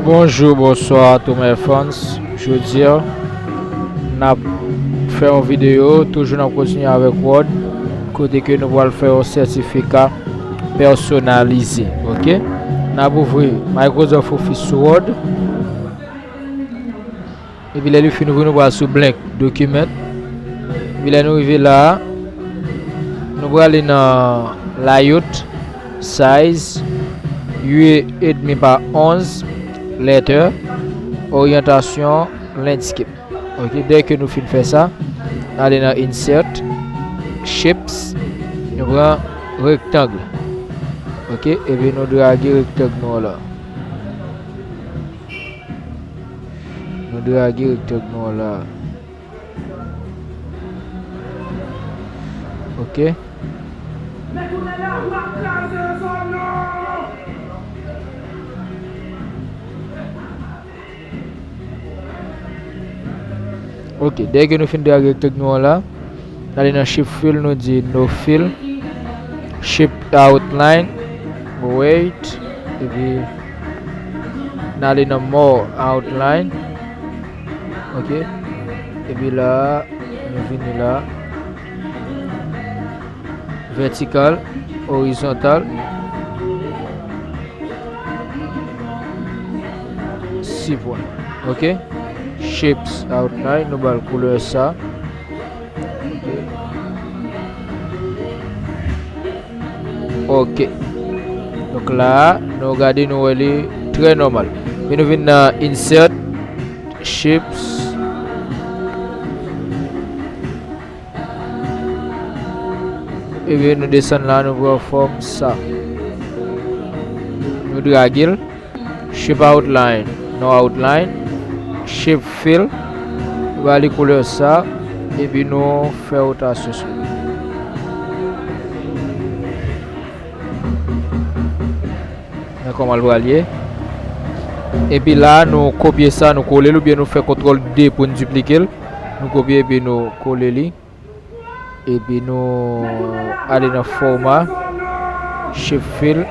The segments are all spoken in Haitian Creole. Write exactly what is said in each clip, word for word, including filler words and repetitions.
Bonjou, bonswa tou my fans. Jodi a n ap fè yon videyo, toujou n ap kontinye avèk Word, kote ke nou pral fè yon sètifika pèsonalize, oke? N ap ouvri Microsoft Office sou Word. Epi lè li fin ouvri, nou pral sou blank document. Epi lè nou rive la a, nou prale nan layout, size, uit edmi pa onz, letter, oryantasyon, landscape. Oke, dèke nou fin fè sa, n ale nan insert, shapes, nou pran rectangle. Oke, epi nou drage rectangle nou an la. Nou drage rectangle nou an la. Oke. Oke, dèke nou fin drage rectangle nou an la, n ale nan shape fill, nou di no fill. Shape outline, weight, epi n ale nan more outline. Oke. Epi la a, nou vini la. Vertical, horizontal, six point. Oke. Shapes outline, nou ba l koulè sa. Oke. Donk la a, nou gade, nou wè li trè nòmal. Men nou vin nan insert, shapes. Ebyen, nou desann la, nou pran fòm sa. Nou drage l. Shape outline, no outline. Shape fill. Nou ba li koulè sa. Epi nou fè wotasyon sou li. Men kòman l pral ye. Epi la, nou kopye sa, nou kole l, oubyen nou fè kontwòl D pou n diplike l. Nou kopye epi nou kole li. Epi nou ale nan fòma, shape fill.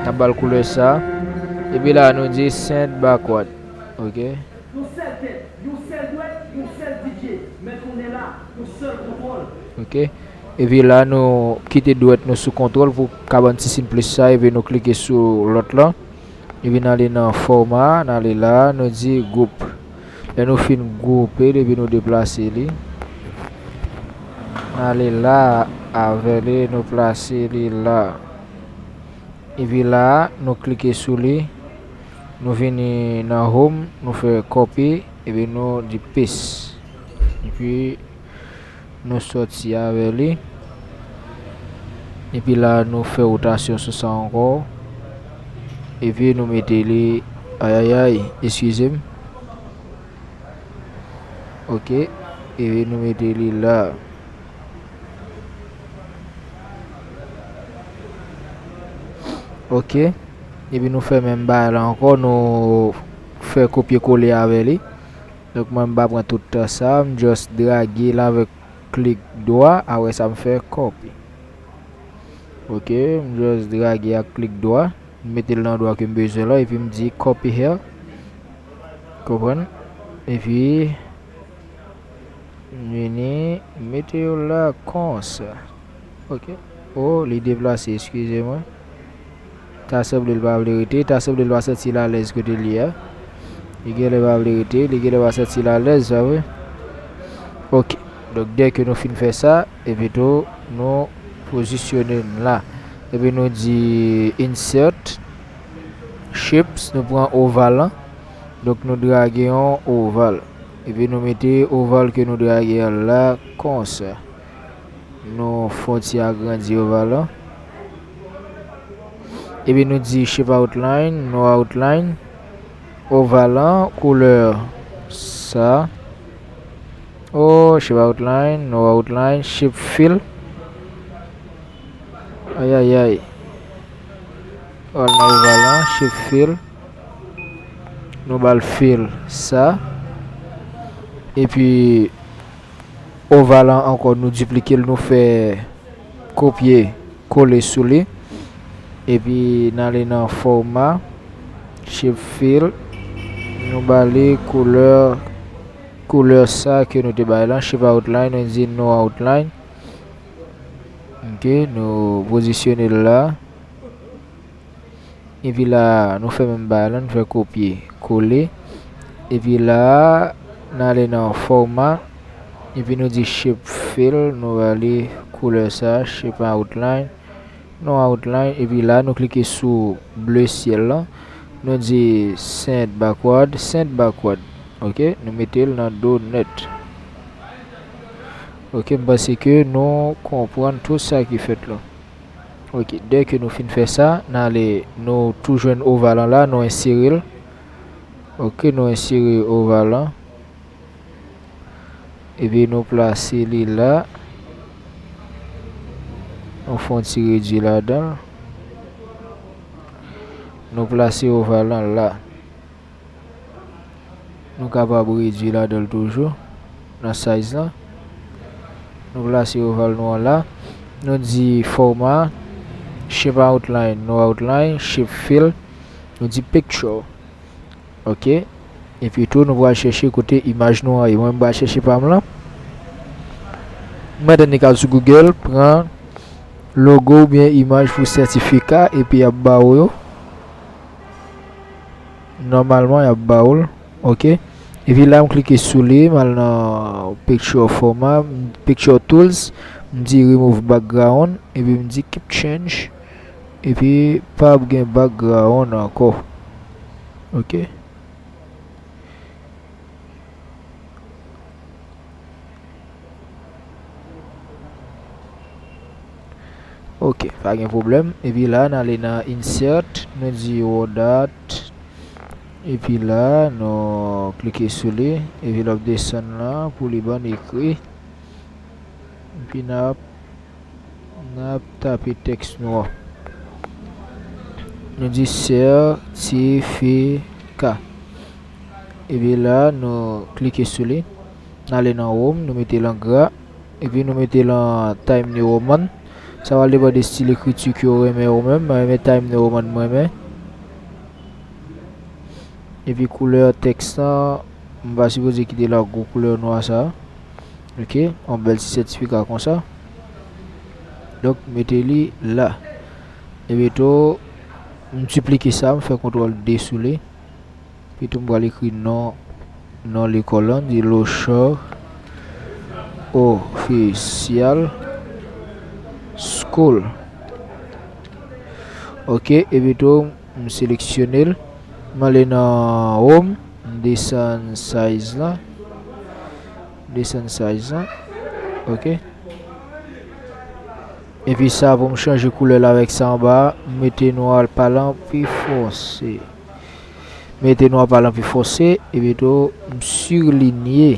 N ap ba l koulè sa. Epi la, nou di send backward. Oke. Yon sèl tèt, yon sèl dwèt, yon sèl D J. Men kounye la, yon sèl kontwòl. Oke. Epi la, nou kite dwèt nou sou kontwòl pou kabann ti siy plis sa, epi nou klike sou lòt la. Epi n ale nan fòma, n ale la, nou di gwoup. Lè nou fin gwoupe l, epi nou deplase li. N ale la avè li, nou plase li la. Epi la, nou klike sou li. Nou vini nan home, nou fè copy, epi nou di paste. Epi nou sòti avè li. Epi la, nou fè wotasyon sou sa ankò. Epi nou mete li, ayayay, eskize m. Oke. Epi nou mete li la. Oke. Epi nou fè menm bagay la ankò, nou fè kopye kole avè li. Donk mwen m pa pran tout tan sa, m just drage l avèk klik dwa, apre sa m fè copy. Oke, m just drage ak klik dwa, m mete l nan andwa ke m bezwen la, epi m di copy here. Konprann? Epi m vini, m mete yo la konsa. Oke. Oh, li deplase, eskize mwen. Ta sanble l pa vle rete, ta sanble l pa santi l alèz kote l ye a. Li genlè pa vle rete, li genlè pa santi l alèz, pa vre? Oke. Donk, dèke nou fin fè sa, epi tou, nou pozisyone n la. Epi nou di insert, shapes, nou pran oval lan. Donk, nou drage yon oval. Epi nou mete oval ke nou drage an la, konsa. Nou fè yon ti agrandi oval lan. Epi nou di shape outline, no outline. Oval lan, koulè sa. Oh, shape outline, no outline, shape fill. Ayayay. Al nan oval lan, shape fill. Nou ba l fill sa. Epi, oval lan ankò, nou diplike l, nou fè kopye kole sou li. Epi n ale nan format, shape fill, nou ba li koulè, koulè sa ke nou te bay lan, shape outline, nou di no outline. Ok, nou pozisyone l la. Epi la, nou fè menm bagay la, nou fè kopye, kole. Epi la, n ale nan format. Epi nou di shape fill, nou ba li koulè sa, shape outline, no outline. Epi la, nou klike sou ble syèl la. Nou di send backward, send backward. Ok, nou mete l nan do net. Ok, m panse ke nou konprann tout sa ki fèt la. Ok, dèke nou fin fè sa, n ale, nou tou jwenn oval an la, nou ensere l. Ok, nou ensere oval an. Epi nou plase li la. Nou fè yon ti redwi ladan l. Nou plase oval lan la. Nou kapab redwi ladan l toujou, nan size lan. Nou plase oval nou an la. Nou di format, shape outline, no outline, shape fill. Nou di picture. Ok. Epi tou, nou pral chèche kote imaj nou an ye. Mwen, m pral chèche pa m lan. Mwen, tande k al sou Google, pran logo oubyen imaj pou sètifika, epi y ap ba ou yo. Nòmalman, y ap ba ou l. Ok. Epi la, m klike sou li, m al nan picture format, picture tools, m di remove background, epi m di keep change, epi p ap gen background ankò. Ok. Ok, pa gen pwoblèm. Epi la, n ale nan insert, nou di word art. Epi la, nou klike sou li. Epi l ap desann la pou li ban n ekri. Epi n ap, n ap tape tèks nou an. Nou di sètifika. Epi la, nou klike sou li. N ale nan Home, nou mete l an gra. Epi nou mete l an Times New Roman. Sa va depann de estil ekriti ke w renmen ou menm. Mwen renmen Times New Roman, mwen renmen. Epi koulè tèks lan, m pa sipoze kite l ak gwo koulè nwa sa. Ok, yon bèl ti sètifika konsa. Donk, mete li la. Epi tou, m diplike sa, m fè kontwòl D sou li. Epi tou, m pral ekri non, non lekòl lan, di Lochard Official School. Ok, epi tou, m seleksyone l. M ale nan Home, m desann size lan. M desann size lan. Ok. Epi sa, pou m chanje koulè l avèk sa anba a, m mete nwa pa lan pi fonse. Mete nwa pa lan pi fonse, epi tou, m silinye.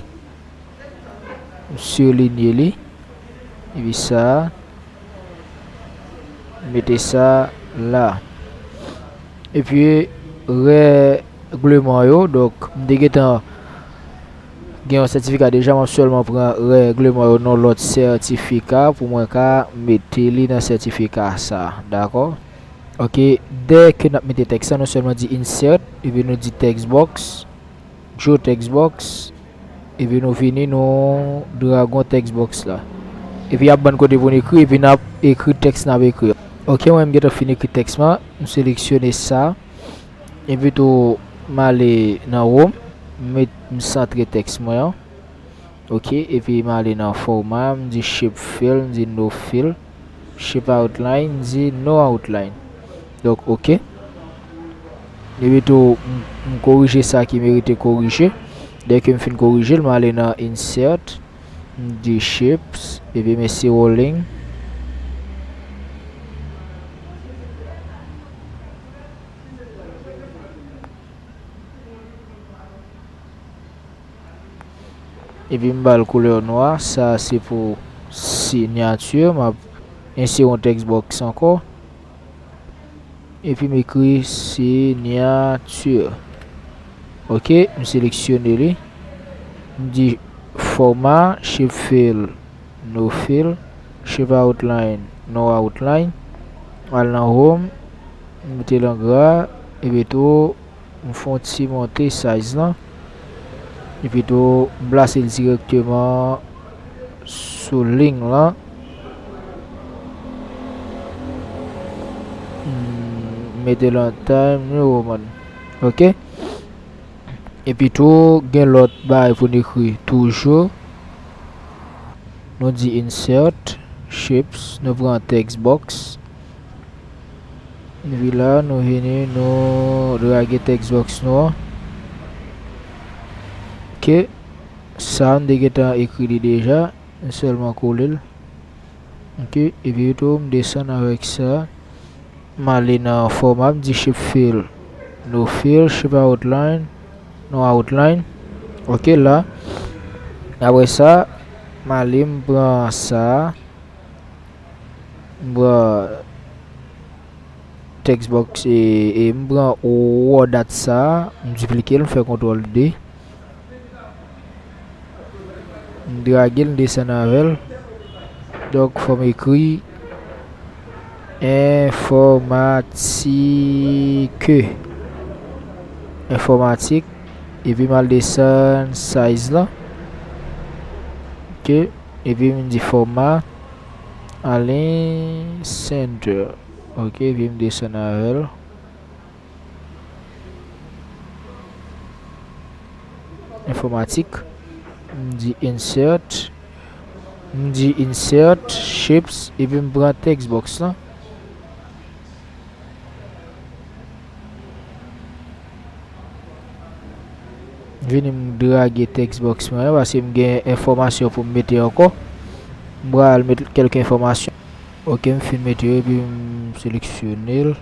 M silinye li. Epi sa, mete sa la. Epi, règleman yo, donk, m te gentan gen yon sètifika deja, m ap sèlman pran règleman yo nan lòt sètifika pou mwen ka mete li nan sètifika sa, dakò? Ok, dèke n ap mete tèks la, nou sèlman di insert, epi nou di text box, draw text box, epi nou vini, nou drag on text box la. Epi y ap ban n kote pou n ekri, epi n ap ekri tèks n ap ekri. Ok, mwen, m gentan fin ekri tèks mwen, m seleksyone sa. Epi tou, m ale nan Home, m met, m santre tèks mwen an. Ok, epi m ale nan format, m di shape fill, m di no fill. Shape outline, m di no outline. Donk, ok. Epi tou, m, m korije sa ki merite korije. Dèke m fin korije l, m ale nan insert, m di shapes, epi m scrolling. Epi m ba l koulè nwa. Sa se pou siyati. M ap ensere yon text box ankò. Epi m ekri siyati. Ok, m seleksyone li. M di format, shape fill, no fill, shape outline, no outline. Al nan Home, M mete l an gra, epi tou, m fè yon ti monte size lan. Epi tou, m plase l dirèkteman sou liy lan. M mete l an Times New Roman. Ok? Epi tou, gen lòt bagay pou n ekri toujou. Nou di insert, shapes, nou pran text box. Epi la, nou vini, nou drage text box nou an. Ok. Sa, m te gentan ekri li deja. M sèlman kole l. Ok. Epi tou, m desann avèk sa. M ale nan fòma, m di shape fill, no fill, shape outline, no outline. Ok, la. Apre sa, m ale, m pran sa. M pran text box e, e m pran word art sa, m diplike l, m fè kontwòl D. M drage l, m desann avè l. Donk, fò m ekri enfòmatike. Enfòmatik. Epi m al desann size lan. Ok. Epi m di fòma. Align center. Ok, epi m desann avè l. Enfòmatik. M di insert. M di insert, shapes, epi m pran text box lan. Vini m drage text box mwen an, paske m gen enfòmasyon pou m mete ankò. M pral met kèlke enfòmasyon. Ok, m fin mete yo, epi m seleksyone l.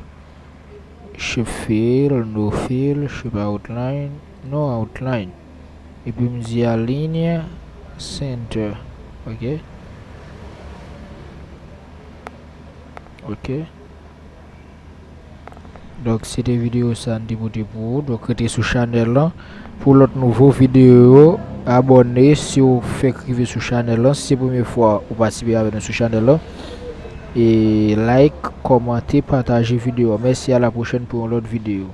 Shape fill, no fill, shape outline, no outline. Epi m di align center. Ok. Ok. Donk, se te videyo sa n te pote pou ou. Donk, rete sou chanèl lan. Pou lòt nouvo videyo yo, abòne si w fèk rive sou chanèl lan. Si se premye fwa ou patisipe avè nou sou chanèl lan. E like, kòmante, pataje videyo a. Mèsi, a la pwochèn pou yon lòt videyo.